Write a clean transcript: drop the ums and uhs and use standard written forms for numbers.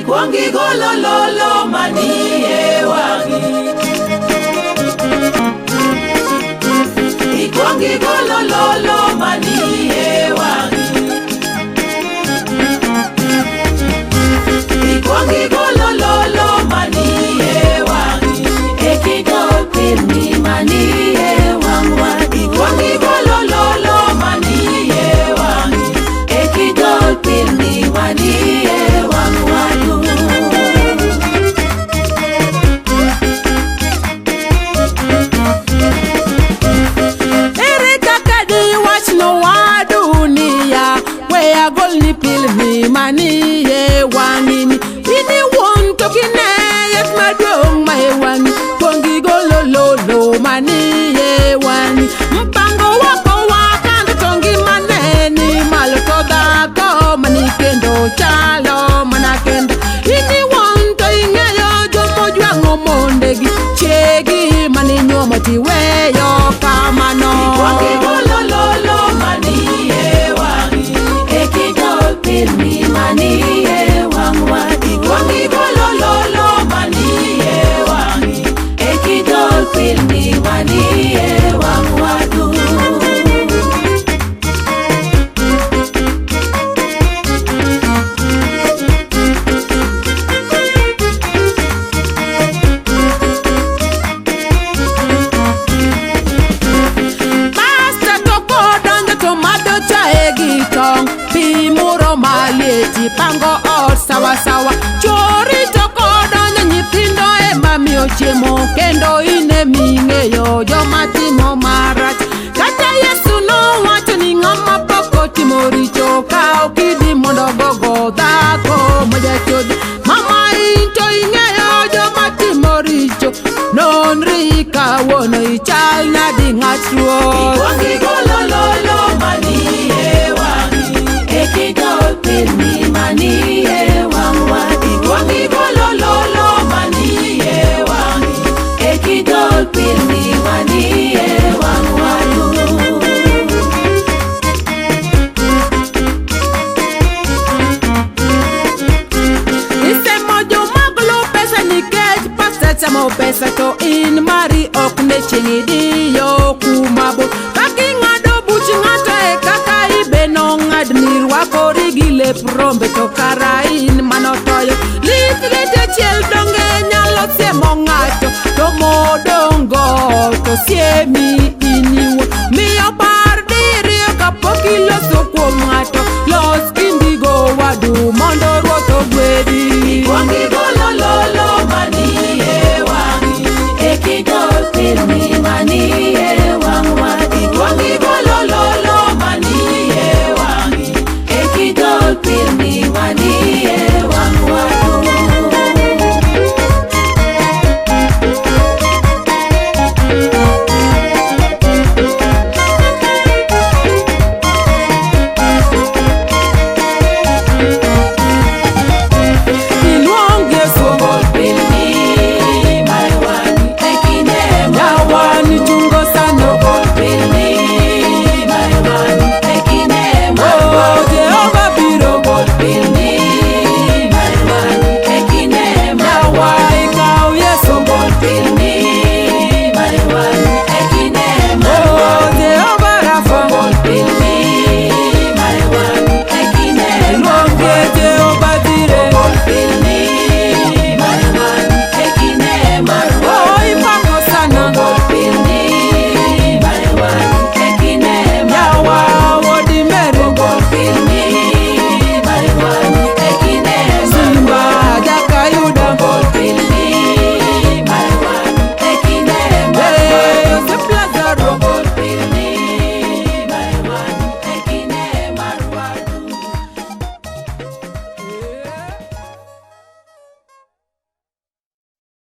Ikwong igolo lolo manie wang'i. Ikwong igolo lolo manie wang'i. Ikwong igolo lolo manie wang'i. Ekigol pilni manie wang'wa. Ikwong igolo lolo manie wang'i. Ekigol pilni manie wang'wa. Ere kaka diwach nowadu niya, we agolni pilni manie wang'ini. In iwuon to kine yath maduong' ma e wang'i, kuong igolo lolo manie wang'i. Mpango wako wakando to ngimane ni malo to dhako manikendo chalo mana kendo. In iwuon to ing'eyo jomojwang'o mondegi, chiegi maninyuomo tiweyo kamano. Ikwong igolo lolo manie wang'i. Ekigol pilni manie wang'wa. Ikwong igolo lolo manie wang'i. Ekigol pilni manie wang'wa. Pasta to kodonjo to madho chae gi tong', pi muro maliet ipango ot sawasawa. Chwori to kodonjo nyithindo ema miyo chiemo, kendo in eming'eyo joma timo marach. Kata Yesu nowacho ni ng'ama pok otimo richo kaw kidi mondo ogogo dhako ma jachode. Mama in to ing'eyo joma timo richo, nonri kawuono ichal nadi ng'at ruoth. Ikwong igolo lolo manie wang'i. Ekigol pilni manie wang'wa. Ikwong igolo lolo manie wang'i. Ekigol pilni manie wang'wa. Isemo joma golo pesa nikech pasta chamo pesa to in mari ok ne chieng' idiyo kuma bor. Kaka ing'ado buch ng'ato e kaka ibe nong'adni rwakori gi lep rombe to kara in manotoyo. Lith liet achiel donge nyalo siemo ng'ato to modong' go to siemi.